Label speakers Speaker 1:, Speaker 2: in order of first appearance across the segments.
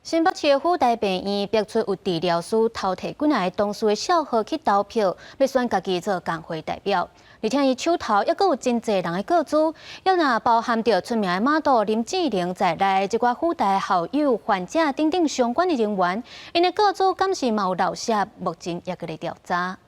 Speaker 1: 新北市的輔大病院爆出有治療師偷提幾若个同事的數號去投票，欲選家己做工會代表。而且伊手頭猶閣有真濟人的個資，猶若包含著出名的 model 林志玲在內，這寡輔大校友、患者等等相關的人員，𪜶的個資敢是嘛有漏洩？目前猶閣咧調查。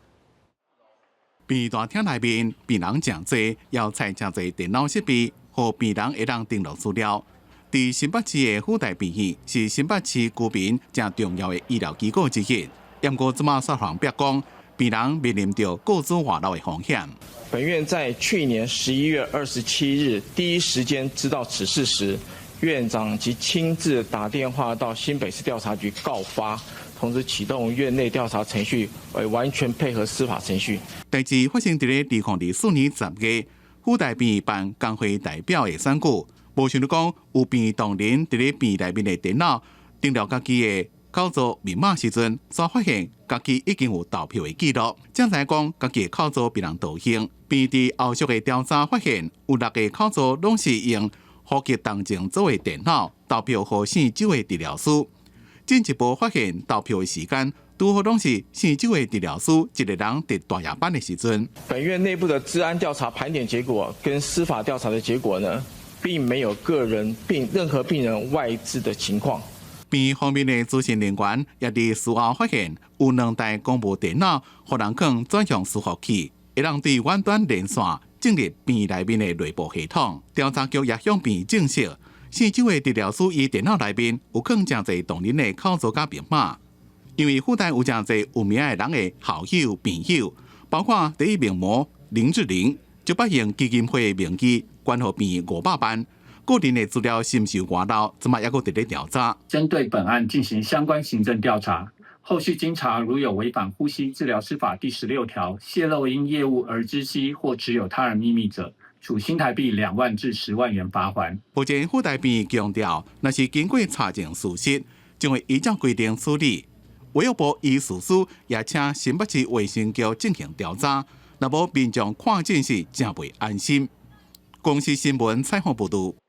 Speaker 2: 病院大廳內面病人誠濟，猶載誠濟電腦設備，予病人會當登錄資料。佇新北市的輔大病院是新北市居民誠重要的醫療機構之一，毋過這馬煞予人爆講，病人面臨著個資外漏的風險。
Speaker 3: 本院在去年11月27日第一時間知道此事時，院長即親自打電話到新北市調查局告發，同時啟動院內調查程序，為完全配合司法程序。
Speaker 2: 代誌發生佇咧2024年10月，輔大病院辦工會代表的選舉。無想著講有病院同仁佇咧病院內面的電腦登錄家己的口座密碼時陣，煞發現家己已經有投票的記錄，才知講家己的口座被人盜用。病院佇後續的調查發現，有六个口座攏是用呼吸同情組的電腦投票予姓周的治療師。進一步發現投票的時間，拄好攏是姓周的治療師一個人佇大夜班的時陣。
Speaker 3: 本院內部的資安調查盤點結果跟司法調查的結果呢，並沒有個人病任何病人外置的情況。
Speaker 2: 病院方面的資訊人員也佇事後發現，有兩台公務電腦予人囥轉向伺服器，會當對遠端連線進入病院內面的內部系統。調查局也向病院證實，姓周的治療師伊電腦內面有囥誠濟同仁的口座佮密碼，因為輔大有誠濟有名的人的校友、病友，包括第一名模林志玲，就捌用基金會的名義捐予病院500萬。個人的資料是毋是有外漏，這馬猶閣佇咧調查。
Speaker 4: 針對本案進行相關行政調查，後續經查如有違反呼吸治療師法第16條，洩露因業務而知悉或持有他人秘密者，處新台幣2萬至10萬元罰鍰。
Speaker 2: 目前輔大病院強調，若是經過查證屬實，將會依照規定處理。衛福部醫事司也請新北市衛生局進行調查，若無民眾看診是誠袂安心。公視新聞採訪報導。